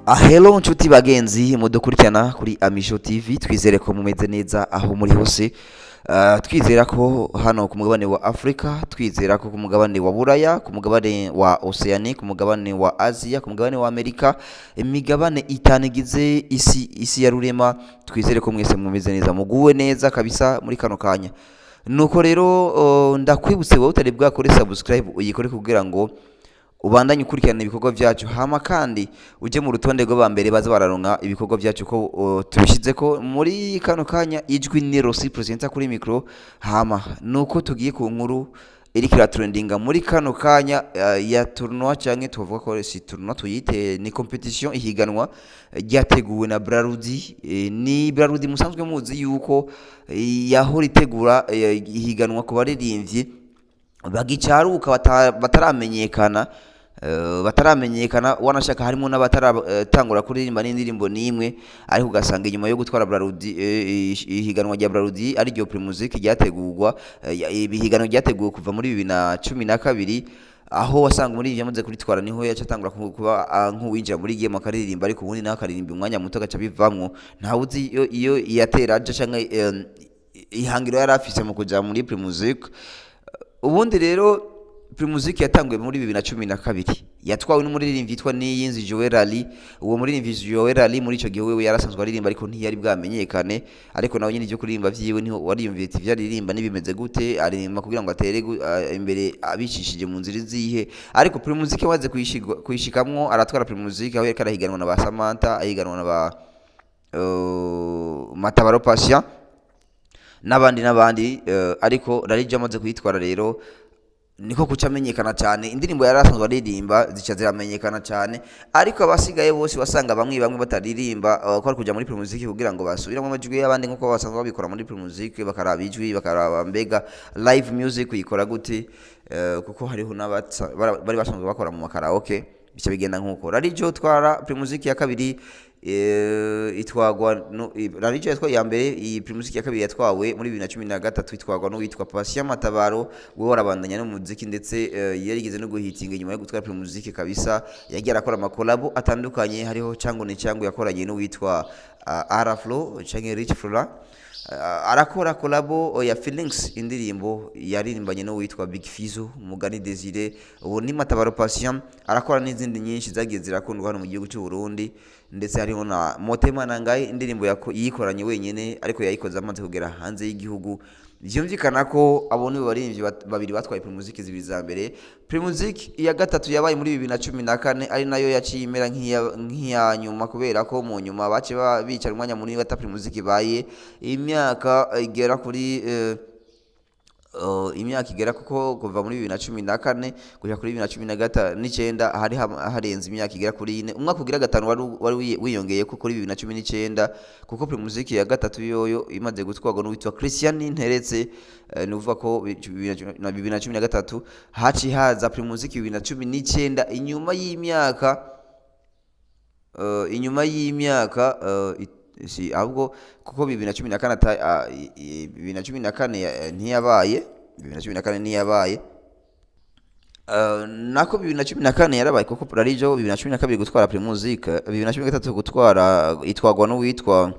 Hello nshuti bagenzi mudukurikirana kuri Amisho TV, twizere ko mumeze neza aho muri hose. Twizera ko hano ku mugabane wa Afrika, twizera ko ku mugabane wa Buraya, ku mugabane wa Oceania, ku mugabane wa Asia, ku mugabane wa Amerika, imigabane itanu igize isi, isi ya rurema, twizere ko mwese mumeze neza, muguwe neza kabisa muri kano kanya. Nuko rero ndakwibutse wowe utari bwakore subscribe, uyikore kugira ngo ubandanye ukurikirana ibikorwa byacu, hama kandi uje mu rutonde rw'abambere baza bararonka ibikorwa byacu ko tubishyize ko muri kano kanya. Ijwi ni Rossi presenter kuri micro. Hama nuko tugiye ku nkuru iriko iratrendinga muri kano kanya ya tournoi, canke tuvuga ko si tournoi tuyite, ni competition, ihiganwa ryateguwe na Brarudi. Ni Brarudi musanzwe muzi yuko yahora itegura ihiganwa ku baririmbyi bagicaruka bataramenyekana, bataramenyekana, wanashaka harimo n'abataratangura kuririmba n'indirimbo n'imwe, ariko ugasanga inyuma yo gutwara Brarudi, ihiganwa rya Brarudi ari ryo Primusic ryategurwa, ibihiganwa ryateguwe kuva muri 2012, aho wasanga muri yamaze kuritwara niho yaca atangura kuba nk'uwinjira muri game akaririmba, ariko ubundi nawe akaririmba umwanya muto agaca bivamwo. Ntawe uzi iyo yatera aja canke ihangiro yari afise mu kuja muri Primusic. Ubundi rero Primusic yatanguye muri 2012, yatwawe n'umuririmbyi yitwa Niyinzi Joel Ali. Uwo muririmbyi Joel Ali muri ico gihe wewe yarasanzwe aririmba, ariko ntiyari bwamenyekane, ariko nawe nyine ibyo kuririmba vyiwe niho wariyumviye ati ivyo aririmba nibimeze gute, aririmba kugira ngo atere imbere abicishije mu nzira izihe. Ariko Primusic yamaze kuyishikamwo, aratwara Primusic aho yariko arahiganwa na ba Samantha, ahiganwa na ba Matabaro Patient n'abandi n'abandi, ariko Rarije amaze kuyitwara rero niko kuca amenyekana cyane, indirimbo yari asanzwe aririmba zica ziramenyekana cyane. Ariko abasigaye bose wasanga bamwe bamwe bataririmba, ko ari kuja muri Primusic kugira ngo basubiremo amajwi y'abandi nkuko basanzwe babikora muri Primusic, bakaraba ijwi, bakaraba mbega live music uyikora gute, kuko hariho bari basanzwe bakora mu makaraoke, bica bigenda nkuko Rarijo twara Primusic ya kabiri, itwagwa no Rarijo yatwaye iya mbere. Iyi Primusic ya kabiri yatwawe muri 2013, itwagwa n'uwitwa Patient Matabaro. We warabandanya n'umuziki, ndetse yarigeze no guhitinga inyuma yo gutwara Primusic kabisa. Yagiye arakora amakolabo atandukanye, hariho Changu ni Changu yakoranye n'uwitwa Araflo canke Rich Flora, arakora kolabo ya Feelings, indirimbo yaririmbanye n'uwitwa Big Fizzo Mugani Desire, ubu ni Matabaro Patient. Arakora n'izindi nyinshi zagiye zirakundwa hano mu gihugu cy'u Burundi, ndetse hariho na Motema Nangai, indirimbo yikoranye wenyene, ariko yayikoze amaze kugera hanze y'igihugu. Vyumvikana ko abo nibo baririmbyi babiri batwaye Primusic zibiri za mbere. Primusic iya gatatu yabaye muri 2014, ari nayo yaciye imera nk'iya nyuma, kubera ko mu nyuma bace bicara umwanya munini bata Primusic ibaye, imyaka igera kuri imyaka igera, kuko kuva muri 2014 kugera kuri 2019 hari harenze imyaka igera kuri ine. Umwaka ugira gatanu wari wiyongeye ko kuri 2019, kuko Primusic ya gatatu yoyo imaze gutwarwa n'uwitwa Christian Nteretse, ni ukuvuga ko 2013 haci haza Primusic 2019 inyuma y'imyaka si ahubwo kuko 2014 2014 ntiyabaye, 2014 ntiyabaye. Nako 2014 yarabaye, kuko Rarijo 2012 gutwara Primusic, 2013 gutwara itwagwa n'uwitwa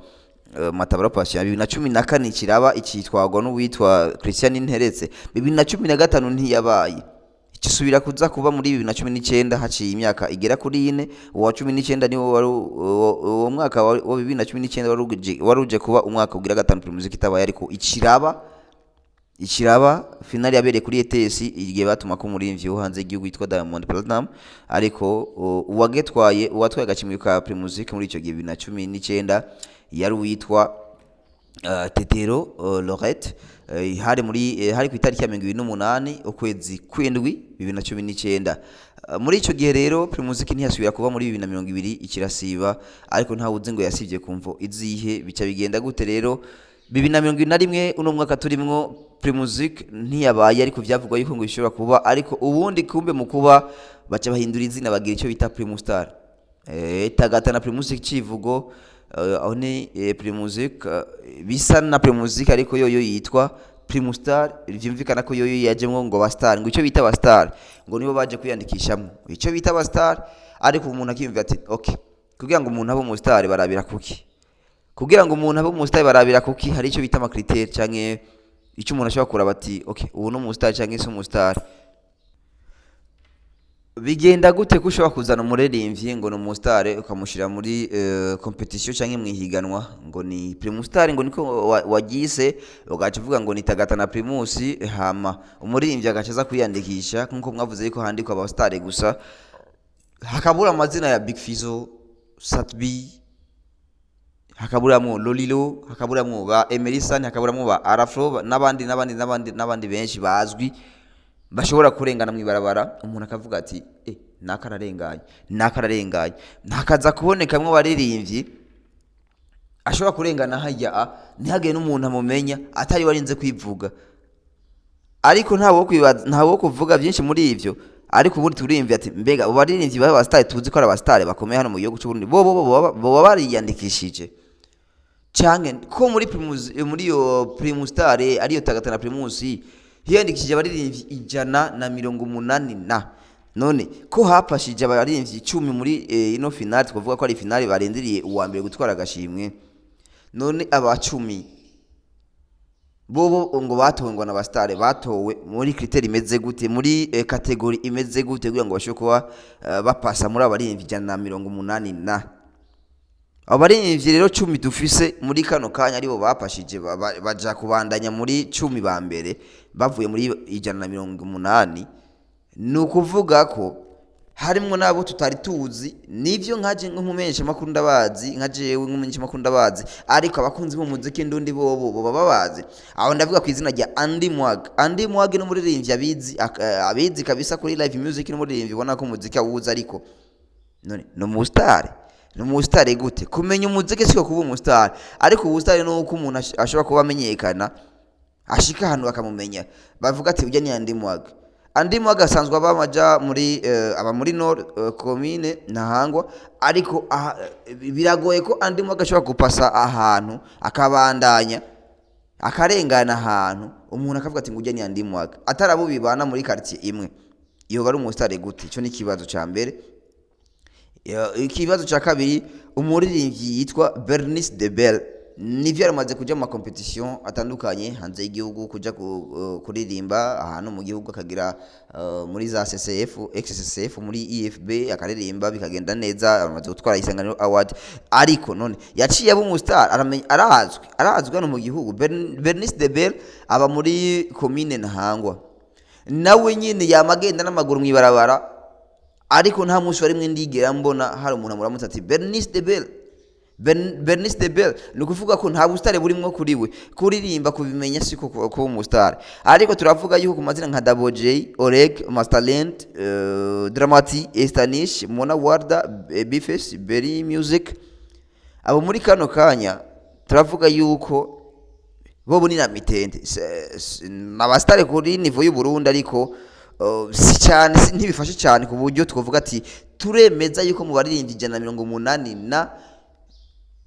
Matabaro Patient, 2014 kiraba ikitwagwa n'uwitwa Christian Nteretse, 2015 ntiyabaye, kisubira kuza kuba muri 2019, haciye imyaka igera kuri ine. Uwa 19 niwo wari uwo mwaka wa 2019 wari uje kuba umwaka ugira gatanu Primusic itabaye, ariko ikiraba finali yabereye kuri ETS igihe batuma ko umuririmbyi wo hanze y'igihugu yitwa Diamond Platnumz. Ariko uwagetwaye, uwatwaye agashimwe ka Primusic muri ico gihe 2019 yari uwitwa Tetero Lorette, hari muri hari ku itariki ya 28 ukwezi kw'indwi 2019. Muri ico gihe rero Primusic ntiyasubira kuba muri 2020, ikirasiba, ariko ntawe uzi ngo yasivye kumvo izihe. Bica bigenda gute rero 2021, uno mwaka turimwo, Primusic ntiyabaye, ariko vyavugwa yuko ngo ishobora kuba, ariko ubundi kumbe mu kuba baca bahindura izina, bagira ico bita Primustar, tagata na Primusic civugo, aho ni Primusic, bisa na Primusic, ariko yoyo yitwa Primustar. Vyumvikana ko yoyo yajemwo ngo ba star, ngo ico bita ba star, ngo nibo baje kwiyandikishamwo ico bita ba star. Ariko umuntu akiyumvira ati okay, Kugira ngo umuntu abe umusitari barabira kuki? Kugira ngo umuntu abe umusitari barabira kuki? Hari icyo bita ama critères canke icyo umuntu ashobora kuraba ati: "Okay, ubu ni umusitari canke si umusitari." Bigenda gute ko ushobora kuzana umuririmbyi ngo ni umusitari, ukamushyira muri compétition canke mu ihiganwa ngo ni Primustar, ngo niko waryise, ugaca uvuga ngo ni Tagata na Primus, hama umuririmbyi agaca aza kwiyandikisha, nkuko mwavuze yuko handikwa abasitari gusa, hakabura amazina ya Big Fizzo, Sat-B, hakaburamwo Lolilo, hakaburamwo ba Emerson, hakaburamwo ba Arafro n'abandi n'abandi n'abandi n'abandi benshi bazwi bashobora kurengana mw'ibarabara, umuntu akavuga ati: "Eh, naka ararenganye, naka ararenganye." Ntakaza kubonekamwo abaririmbyi ashobora kurengana hajya a ntihagire n'umuntu amumenya atari warinze kwivuga. Ariko ntawo kwibaza, ntawo kuvuga byinshi muri ivyo. Ariko ubundi turimvye ati: "Mbega abo baririmbyi baba abasitari, tuzi ko ari abasitari bakomeye hano mu gihugu cy'u Burundi, bo bo bariyandikishije canke?" Ko muri Primus, muri iyo Primustar, ariyo Tagata na Primus, hiyandikishije abaririmbyi 180, na none ko hapashije abaririmbyi 10 muri ino finale, twavuga ko ari finale barindiriye uwa mbere gutwara agashimwe, none aba 10 bobo ngo batowe ngo n'abasitari, batowe muri critère imeze gute, muri catégorie imeze gute, kugira ngo bashobore kuba bapasa muri abaririmbyi 180? Na abo baririmbyi rero 10 dufise muri kano kanya aribo bapashije baja kubandanya muri 10 ba mbere bavuye muri 180, ni ukuvuga ko harimwo n'abo tutari tuzi. Nivyo, nkaje nk'umumenyesha makuru ndabazi, nka jewe nk'umumenyesha makuru ndabazi, ariko abakunzi b'umuziki ndundi bobo boba babazi. Aho ndavuga ku izina rya Andy Mwag. Andy Mwag ni umuririmbyi abizi, abizi kabisa kuri live music, ni umuririmbyi ubona ko umuziki awuzi. Ariko none ni umusitari? Ni umusitari gute? Kumenya umuziki siko kuba umusitari, ariko ubusitari ni uko umuntu ashobora kuba amenyekana, ashika ahantu bakamumenya, bavuga ati: "Ujya ni Andy Mwag." Andy Mwag asanzwe aba amaja muri aba muri Nord, commune Ntahangwa, ariko aha, biragoye ko Andy Mwag ashobora gupasa ahantu akabandanya akarengana ahantu, umuntu akavuga ati ngo ujya ni Andy Mwag, atarabo bibana muri quartier imwe. Yoba ari umusitari gute? Ico ni ikibazo ca mbere. Ikibazo cya kabiri, umuririmbyi yitwa Bernice de Bell, nivyo yaramaze kuja mu ma compétitions atandukanye hanze y'igihugu, kuja kuririmba ahantu mu gihugu, akagira muri za CCF, XCCF, muri IFB, akaririmba bikagenda neza, amaze gutwara Isanganiro Award. Ariko none yaciye aba umustar? Arazwi, arazwi hano mu gihugu? Bernice de Bell aba muri commune Ntahangwa, nawe nyine yama agenda n'amaguru mw'ibarabara, ariko nta munsi warimwe ndigera mbona hari umuntu amuramutse ati: "Bernice de Bell, Bernice de Bell." Ni ukuvuga ko nta busitari burimwo kuri we. Kuririmba, kubimenya siko kuba umusitari. Ariko turavuga yuko ku mazina nka Double J, Oreg, Masterland, Dramati, Estanish, Mona Warda, Bifes, Berry Music, abo muri kano kanya turavuga yuko bobo ni na mitende, n'abasitari kuri niveau y'u Burundi, ariko si cyane, ntibifashe cyane ku buryo twavuga ati turemeza yuko mu baririmbyi 180, na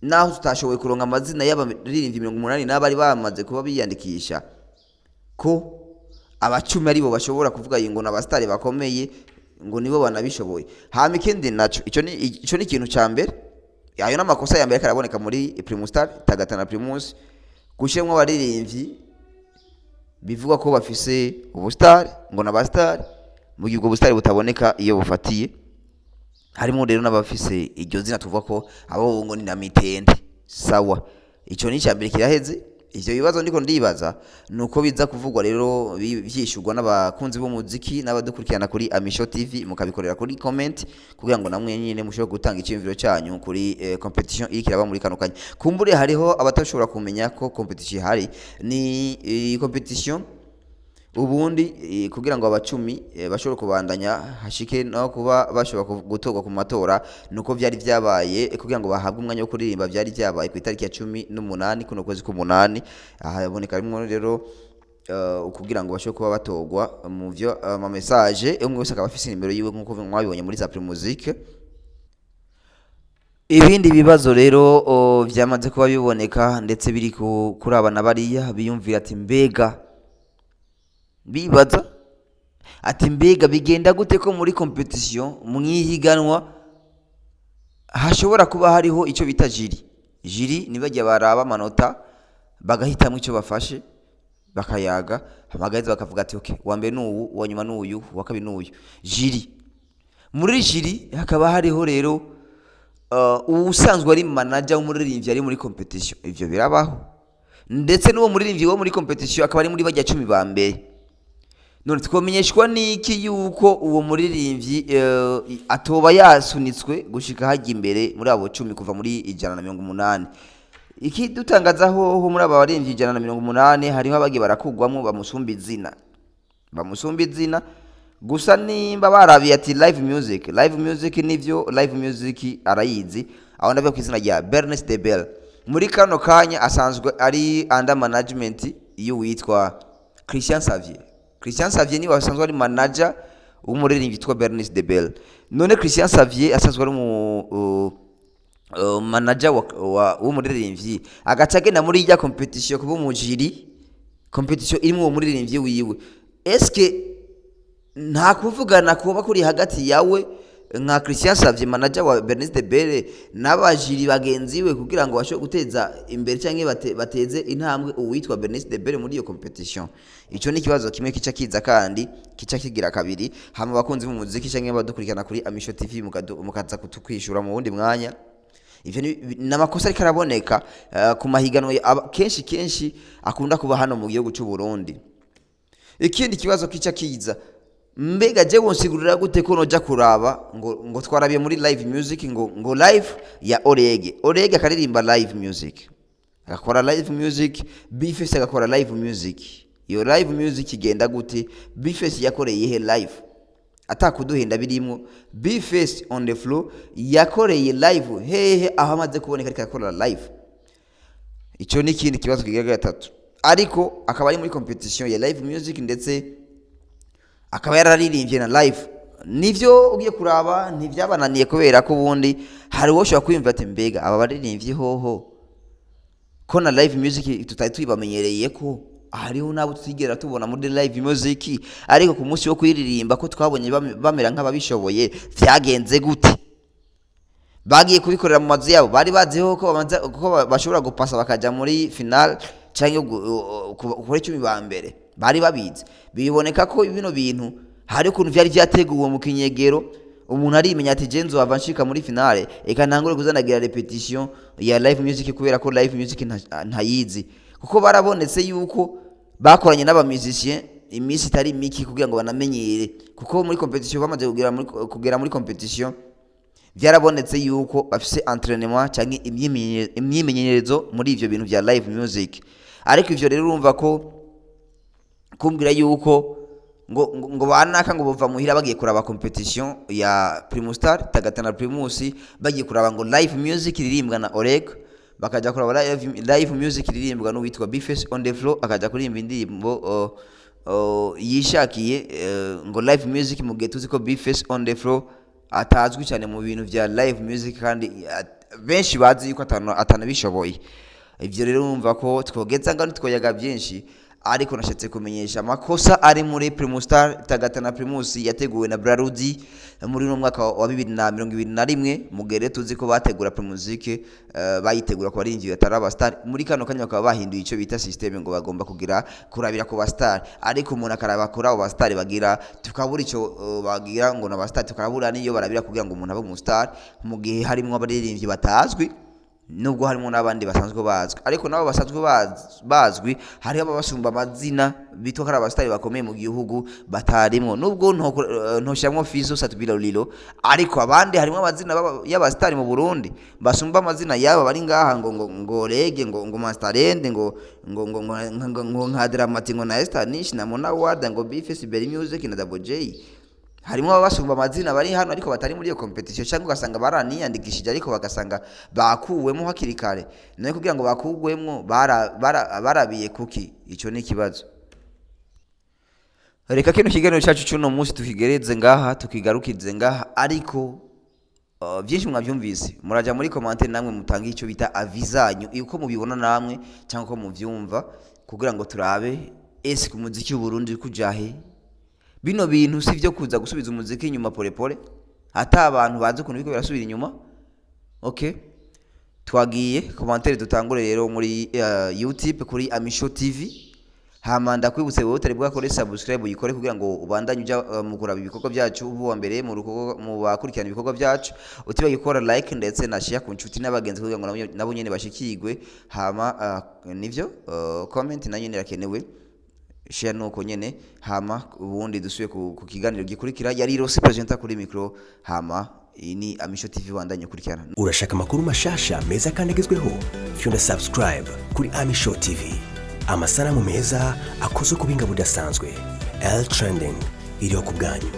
naho tutashoboye kuronka amazina y'abaririmbyi 80 n'abari bamaze kuba biyandikisha, ko abacumi aribo bashobora kuvuga ngo ni abasitari bakomeye, ngo nibo banabishoboye. Hama ikindi naco, ico ni ikintu ca mbere. Ayo n'amakosa ya mbere ariko araboneka muri Primustar Tagata na Primus, gushiramwo abaririmbyi bivugwa ko bafise ubusitari, ngo n'abasitari, mu gihe ubwo busitari butaboneka iyo bufatiye. Harimo rero n'abafise iryo zina tuvuga ko abo ngo ni na mitende. Sawa, ico ni icya mbere kiraheze. Ivyo bibazo ndiko ndibaza nuko biza kuvugwa rero, vyishurwa n'abakunzi b'umuziki n'abadukurikirana kuri Amisho TV, mukabikorera kuri comment kugira ngo namwe nyine mushobore gutanga icyumviro cyanyu kuri compétition iriko iraba muri kano kanya. Kumbure hariho abatashobora kumenya ko compétition ihari. Ni compétition ubundi kugira ngo abacumi bashobore kubandanya hashike no kuba bashobora gutorwa ku matora, nuko vyari vyabaye, kugira ngo bahabwe umwanya wo kuririmba, vyari vyabaye ku itariki ya 18 kuno kwezi k'umunani. Aha haboneka rimwe rero kugira ngo bashobore kuba batorwa mu vyo ama message, umwe wese akaba afise nimero yiwe, nkuko mwabibonye muri za Primusic. Ibindi bibazo rero vyamaze kuba biboneka, ndetse biri kuri aba na bariya biyumvira ati mbega, bibaza ati: "Mbega bigenda gute ko muri compétition, mwihiganwa Hashobora kuba hariho icyo bita jury. Jury ni bajya baraba amanota, bagahitamo icyo bafashe, bakayaga, hamagariza, bakavuga ati: "Okay, uwa mbere n'uwu, uwa nyuma n'uyu, uwa kabiri n'uyu." Jury, muri jury hakaba hariho rero uwusanzwe ari manager w'umuririmbyi ari muri competition. Ivyo birabaho, ndetse n'uwo muririmbyi wo muri competition akaba ari muri bajya 10 ba mbere. None twomenyeshwa n'iki yuko uwo muririmbyi atoba yasunitswe gushika hajya imbere muri abo 10 kuva muri 180? Ikidutangaza hoho, muri aba baririmbyi 180 hariho abagiye barakugwamwo bamusumba izina, bamusumba izina gusa. Nimba barabiye ati live music, live music nivyo, live music arayizi. Aho ndavuga ku izina rya Bernice de Bell. Muri kano kanya asanzwe ari under management y'uwitwa Christian Xavier. Christian Xavier niwe asanzwe ari manager w'umuririmbyi witwa Bernice de Bell. None Christian Xavier asanzwe ari mu manager w'umuririmbyi, agaca agenda muri ijya competition kuba umu jury, competition irimo uwo muririmbyi wiwe, eske nta kuvugana kuba kuri hagati yawe nka Christian Xavier, manager wa Bernice de Belle, n'aba jury bagenzi we, kugira ngo bashobore guteza imbere cyangwa bateze intambwe uwitwa Bernice de Belle muri iyo competition? Ico ni ikibazo kimwe kica kiza, kandi kica kigira kabiri. Hama abakunzi b'umuziki cyangwa badukurikirana kuri Amisho TV mukaza kutukwishura mu wundi mwanya. Ivyo ni amakosa ariko araboneka ku mahiganwa kenshi kenshi akunda kuba hano mu gihugu cy'u Burundi. Ikindi kibazo kica kiza: mbega je wonsigurira gute ko noja kuraba ngo twarabiye muri live music, ngo live ya Orege, Orege akaririmba live music, agakora live music, Bface agakora live music? Iyo live music igenda gute? Bface yakoreye he live? Atakuduhenda birimwo, Bface on the floor yakoreye live hehe, aho amaze kuboneka ariko akora live? Icyo ni ikindi kibazo kigira gatatu. Ariko akaba ari muri competition ya live music, ndetse akaba yararirimbye na live. Nivyo ugiye kuraba ntivyabananiye, kubera ko ubundi hari uwo ushobora kwiyumva ati: "Mbega aba baririmbyi hoho ko na live music tutari tuyibamenyereye, ko hariho n'abo tutigera tubona muri live music, ariko ku munsi wo kuyiririmba ko twabonye bamera nk'ababishoboye, vyagenze gute?" Bagiye kubikorera mu mazu yabo, bari baziho ko babanza ko bashobora gupasa bakaja muri final cyangwa kuri 10 ba mbere? Bari babizi? Biboneka ko bino bintu hari ukuntu vyari vyateguwe mu kinyegero. Umuntu arimenya ati: "Je nzohava nshika muri finale, eka ntangure kuzanagira répétition ya live music, kubera ko live music ntayizi." Kuko barabonetse yuko bakoranye n'aba musiciens iminsi itari miki kugira ngo banamenyere, kuko muri competition bamaze kugera muri competition, byarabonetse yuko bafise entraînement cyangwa imyimenyerezo muri ivyo bintu vya live music. Ariko ivyo rero urumva ko kumbwira yuko ngo banaka ngo bova muhira bagiye kuraba competition ya Primus Star Tagata na Primus, bagiye kuraba ngo live music iririmbwa na Oreg, bakaja kuraba live music iririmbwa n'uwitwa Bface on the floor, akaja kuririmba indirimbo yishakiye, ngo live music, mu gihe tuzi ko Bface on the floor atazwi cyane mu bintu vya live music, kandi benshi bazi yuko atanabishoboye. Ivyo rero urumva ko twogeza ngano twoyaga byinshi, ariko nashatse kumenyesha amakosa ari muri Primus Star Tagata na Primus yateguwe na Brarudi muri uno mwaka wa 2021. Mu gihe rero tuzi ko bategura Primusic, bayitegura ku baririmbyi batari aba star, muri kano kanya bakaba bahinduye icyo bita system, ngo bagomba kugira kurabira ku ba star. Ariko umuntu akaraba kuri abo ba star bagira, tukabura icyo bagira ngo na ba star, tukabura niyo barabira kugira ngo umuntu abe umu star, mu gihe harimo abaririmbyi batazwi, nubwo harimo n'abandi basanzwe bazwi. Ariko nabo basanzwe bazwi, hariho ababasumba amazina bitwa ko ari abasitari bakomeye mu gihugu batarimwo, nubwo ntoshyamwo Fizo, Satubila, Lilo, ariko abandi harimo amazina y'abasitari mu Burundi basumba amazina yaba bari ngaha, ngo Rege, ngo Masterende, ngo nka Dramati, ngo na Esther Nish na Mona Ward, ngo Bface, Berry Music na Double J. Harimo ababasumba amazina bari hano ariko batari muri iyo competition, cyangwa ugasanga baraniyandikishije ariko bagasanga bakuwemo hakiri kare. Nayo kugira ngo bakugwemo barabiye kuki? Icyo ni ikibazo. Reka kino kiganiro cyacu cy'uno munsi tukigereze ngaha, tukigarukize ngaha, ariko byinshi mwabyumvise. Muraja muri commentaire namwe mutange icyo bita avis zanyu, uko mubibona namwe cyangwa uko muvyumva, kugira ngo turabe ese ku muziki w'u Burundi uri kujahe. Bino bintu si byo kuza gusubiza umuziki inyuma polepole, ata abantu bazi ukuntu biriko birasubira inyuma. Okay, twagiye commentaire. Dutangure rero muri YouTube kuri Amisho TV. Hama ndakwibutse, wowe utari bwakore subscribe, uyikore kugira ngo ubandanye uja mu kuraba ibikorwa byacu, uba uwa mbere mu mu bakurikirana ibikorwa byacu. Utibagiye gukora like ndetse na share ku nshuti n'abagenzi kugira ngo nabo nyene bashikirwe. Hama nivyo, comment nayo nyene irakenewe, share nuko nyene. Hama ubundi dusuye ku kiganiro gikurikira. Yari Rossi presenter kuri micro. Hama iyi ni Amisho TV, wandanye ukurikirana. Urashaka amakuru mashasha meza kandi agezweho? Fyonda subscribe kuri Ami Show TV. Amasanamu meza akozwe ku buhinga budasanzwe. L Trending iriho ku bwanyu.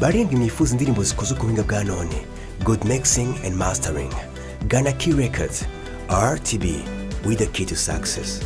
Barindwi mwifuza indirimbo zikozwe ku buhinga bwa none, good mixing and mastering, gana Key Records. RTB, with the key to success.